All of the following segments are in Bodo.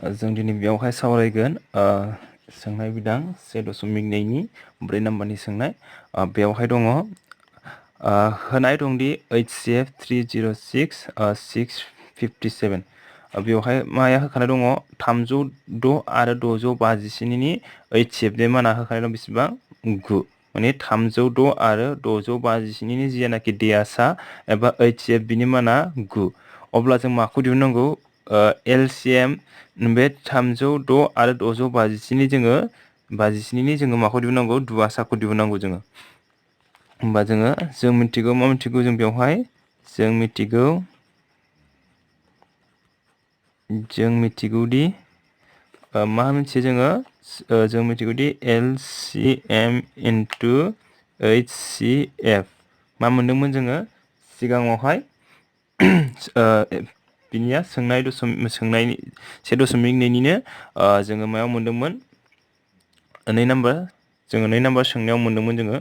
जों दिनै बेयावहाय सावरायगोन सोंनाय बिदां 1.2नि 4 नाम्बारनि सोंनाय बेयावहाय दङ होनाय दंदि HCF 306 657 बेवहाय माया होखानाय दङ 306 आरो 657 नि HCF नि माना होखानाय दं बेसेबां 9 माने 306 आरो 657 नि जियानाखि देयासा एबा HCF बिनि माना 9 अब्ला जों माखौ दिहुननांगौ LCM बे 306 आरो 657 जोङो 57 नि जोङो माखौ दिहुननांगौ दुआसाखौ दिहुननांगौ जोङो होमबा जों मिथिगौ मा मिथिगौ जों बेवहाय जों मिथिगौदि मा मोनसे जों मिथिगौदि LCM into HCF मा मोनदोंमोन जोङो सिगाङावहाय बिनिया सोंनाय 1.2 निनो जोङो मायाव मोनदोंमोन 2 नाम्बार जोङो 2 नाम्बार सोंनायाव मोनदोंमोन जोङो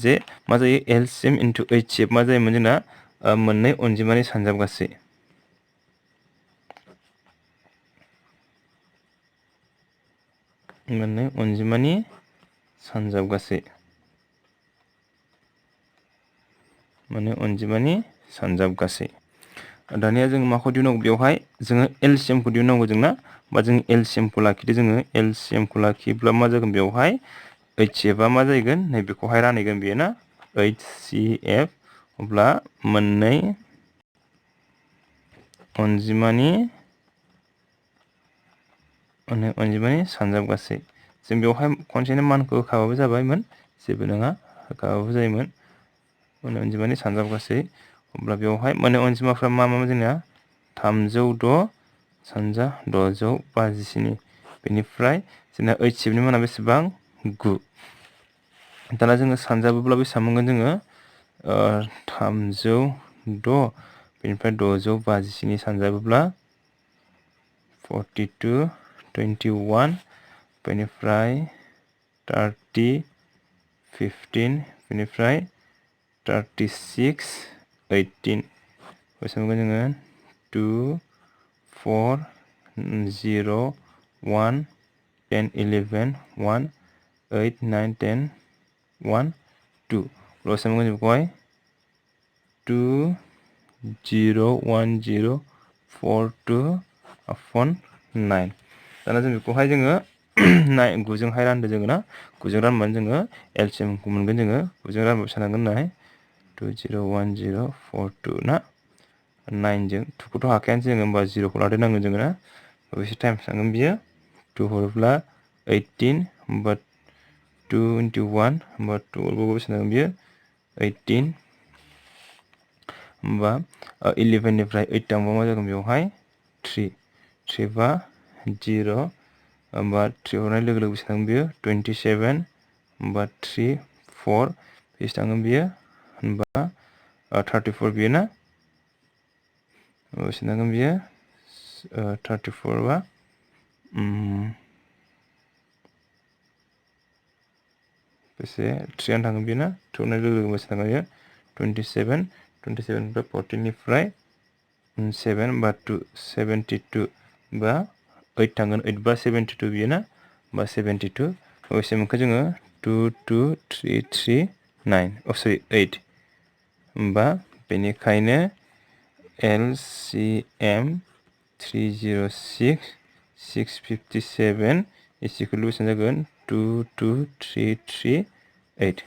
जे मा जायो LCM into HCF मा जायोमोन जोंना मोननै अनजिमानि सानजाबगासै मोननै अनजिमानि सानजाबगासै माने अनजिमानि सानजाबगासै दानिया जों माखौ दिहुननांगौ बेवहाय जोङो LCM खौ दिहुननांगौ जोंना बा जों LCM खौ लाखिदो जोङो LCM खौ लाखियोब्ला मा जागोन बेवहाय HCF आ मा जागोन नैबेखौहाय रानहैगोन बेयो ना HCF अब्ला मोननै अनजिमानि सानजाबगासै जों बेवहाय खनसेनो मानखौ होखाबाबो जाबायमोन जेबो नङा होखाबाबो जायोमोन मोननै अनजिमानि सानजाबगासै अब्ला बेवहाय मोननै अनजिमाफ्रा मा जोंना 306 सानजा 657 बेनिफ्राय जोंना HCF नि माना बेसेबां 9 दाना जोङो सानजाबोब्ला बेसेबां मोनगोन जोङो 306 बेनिफ्राय 657 सानजाबोब्ला 42 21 बेनिफ्राय 30 15 बेनिफ्राय 36 18 बेसेबां मोनगोन जोङो 2 4 0 1 10 11 1 8 9 10 1 2 बेसेबां मोनगोन बेखौहाय 2 0 1 0 4 2 upon 9 दाना जों बेखौहाय जोङो 9 जोंहाय रानदो जोङो ना 9 जों रानबानो जोङो LCM खौ मोनगोन जोङो 9 जों रानबाय साननांगोन नाय 2 0 1 0 4 2 ना 9 जों 2 खौथ' हाखायानोसै जोङो होमबा 0 खौ लादेरनांगोन जोङो ना बेसे टाइम्स थांगोन बियो 2 हरोब्ला 18 होमबा 2 into 1 होमबा 2 हरबाबो बेसे थांगोन बियो 18 होमबा 11 निफ्राय 8 थांबा मा जागोन बेवहाय 3 3 बा 0 होमबा 3 हरनाय लोगो लोगो बेसे थांगोन बियो 27 होमबा 3 4 बेसे थांगोन बियो होमबा 34 बियो ना बेसे थांगोन बियो 34 बा बेसे 3 आनो थांगोन बियो ना 2 हरनाय लोगो लोगो बेसे थांगोन बियो 27 निफ्राय 14 निफ्राय 7 बा 2 72 बा 8 थांगोन 8 बा 72 बियो ना बा 72 बेसे मोनखो जोङो 2 2 3 3 9 सरि 8 होमबा बेनिखायनो LCM 306 657 is equal to बेसेबां जागोन 2 2 3 3 8